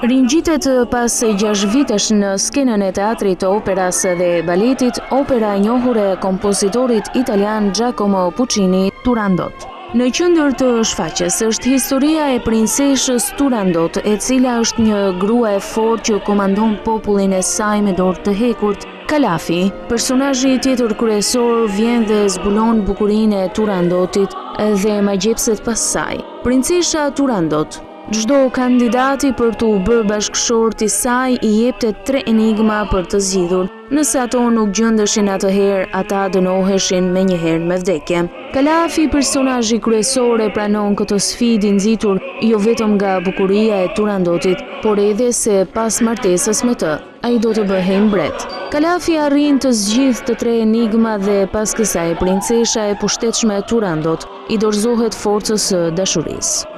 Ringjitet pas 6 vitesh në skenën e Teatrit të Operas dhe Baletit, opera e njohur e kompozitorit italian Giacomo Puccini, Turandot. Në qendër të shfaqjes është historia e princeshës Turandot, e cila është një grua e fortë që komandon popullin e saj me dorë të hekurt. Kalafi, personazhi tjetër kryesor, vjen dhe zbulon bukurinë e Turandotit dhe magjepset pas saj. Princesha Turandot, çdo kandidati për t'u bërë bashkëshort i saj i jepte tre enigma për të zgjidhur. Nëse ato nuk gjendeshin atëherë, ata dënoheshin menjëherë me vdekje. Kalafi, personazhi kryesor e pranon këtë sfidë i nxitur jo vetëm nga bukuria e Turandotit, por edhe se pas martesës me të, ai do të bëhej mbret. Kalafi arrin të zgjidhë të tre enigmat dhe pas kësaj princesha e pushtetshme Turandot i dorëzohet forcës së dashurisë.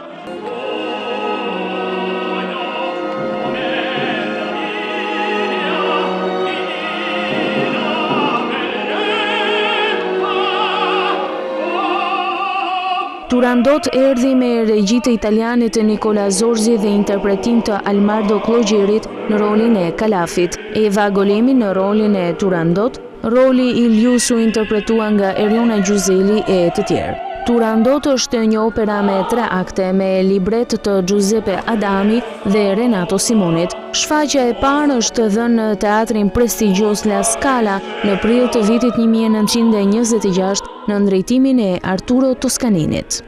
Turandot erdhi me regji të italianit Nicola Zorzi dhe interpretim të Almardo Kllogjerit në rolin e Kalafit, Eva Golemi në rolin e Turandot, roli i Liusë u interpretua nga Eriona Gjyzeli e të tjerë. Turandot është një opera me tre akte, me libret të Giuseppe Adami dhe Renato Simonit. Shfaqja e parë është dhënë në teatrin prestigjioz La Scala në prill të vitit 1926 nën drejtimin e Arturo Toscaninit.